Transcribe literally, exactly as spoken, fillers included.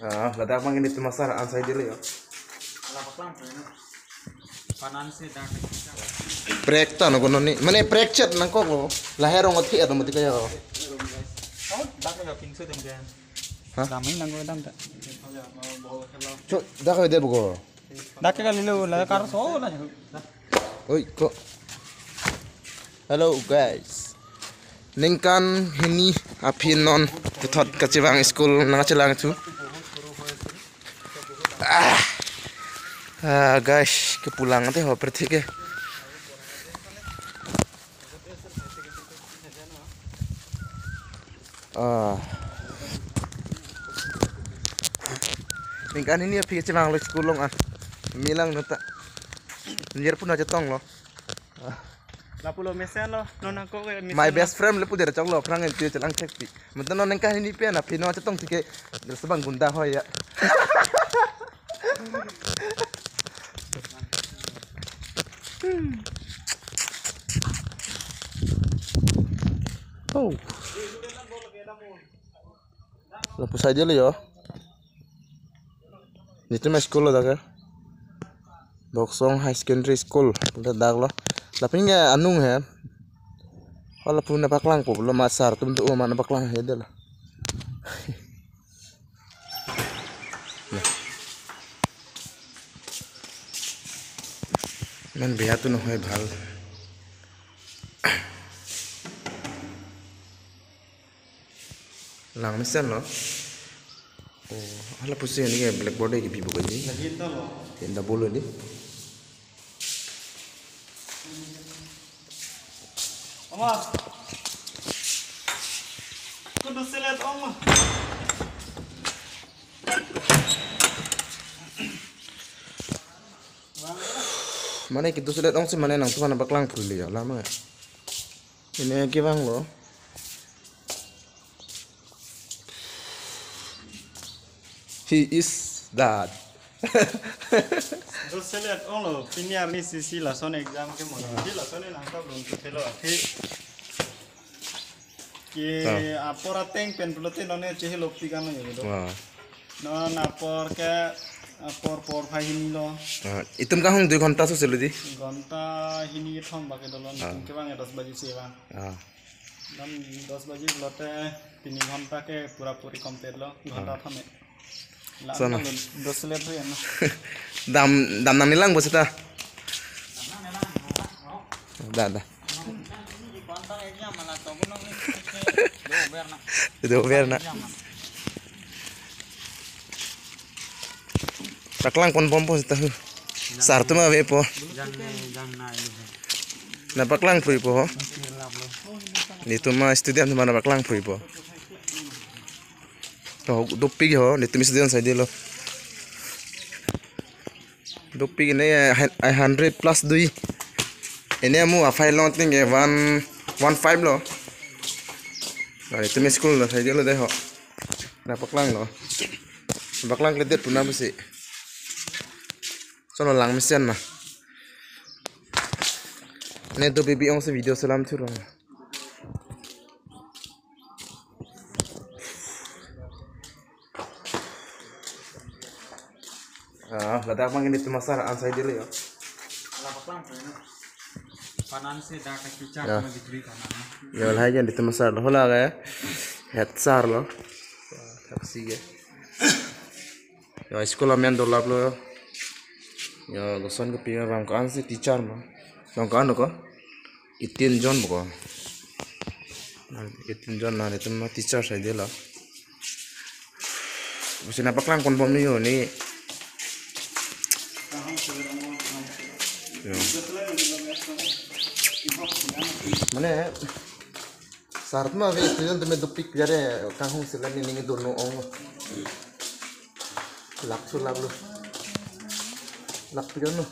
Ah, ladak abang ke netum asar an sai dele yo. Panan se dak. Prek ta no kono ni. Mane prek chet nangkok lo. Lahai rong athe atum atika yo. Dak ka pinso dem dia. Ha? Lamai nang ko dam ta. Cho, dak ka de buko. Dak ka lilo la kar so la. Oi, ko. Hello guys. Ningkan hini aphi non puthot kachevang school nangchelang thu. Ah. Ah, guys, kepulang te ho perthi ke. Ah. Ningkan hini aphi kachevang lo school along ah. Milang nota. Nyer pun aja tong lo. Lapulo mesen lo, non ako ke mesen. My best friend le puder chong lo, phrang enti chelang chek pi. Mata non ningkan hini pen aphi non chetong tike, dia sebang gunda ho ya. Oh. Lapu sai dele yo. Netum school lo dak ke. Boksong High Secondary School. Dak dak lo. Lapen ke anung he. Hala pu nangpaklangpo lo ma sar atum do ma nangpaklang he dele. Men beha tu no hoi bhal. Lang mesen lo. Oh, hala pusi ini ke blackboard ke bibo kaji. Lagi enta lo. Enta bolo di. Oma. Kudu selet, Oma. Mane kitu selet ong si mane nangtum nangpaklang phuli ya lama. Ini ke bang lo. He is that. Dos selet ong lo, pini arni sisi lason exam ke mo. Di lason ni nangkap belum ke lo. He. Ke apor ateng pen pulote none chehi lokti kan ya gitu. Wah. Non apor ke apor por phai hini lo. Ah, itum kanghong dui ghonta so selo di. Ghonta hini kethom bak ke dolon. Ah. Itum ke bang ya dos baji se bang. Ah. Dam dos baji pulote tini ghonta ke pura puri complete lo, ghonta thame. Lang. Sana. Dos selet ho ya na. Dam, dam nangnelang bo seta. Da, da. Itu berna. Paklang pon pon po seta. Sar atum avepo. Nangpaklang phruipo. Netum student atum nangpaklang phruipo. Oh, dopik ho, netum student sai delo. Dopik ini, eh, hundred plus dui. Ini amu afai long ting ke one, one five lo. Netum school lo sai delo dei ho. Nangpaklang lo. Paklang kledet puna besi. Sono lang mesen ma. Ne do bibi ong si video selam thurong. Ah, ladak abang ke netum asar an sai dele yo. Panan se dak ke teacher. Ya. Mo degree kanan. Yo, lahai ke netum asar lo, hala ke head sir lo. Taxi ke. Yo, school amen dolap lo. Yo, koson ke pinga bang ko-an si teacher ma. Bang ko-an ko? Eighteen jon boko. Eighteen jon na, netum teacher sai delo. Besi nangpaklang pon bom ni yo ni. Yo. Mane, sar atum ave student atum dopik ya re, kanghong selam ni ning dono ong. Lak sulap lo. Lak pion lo.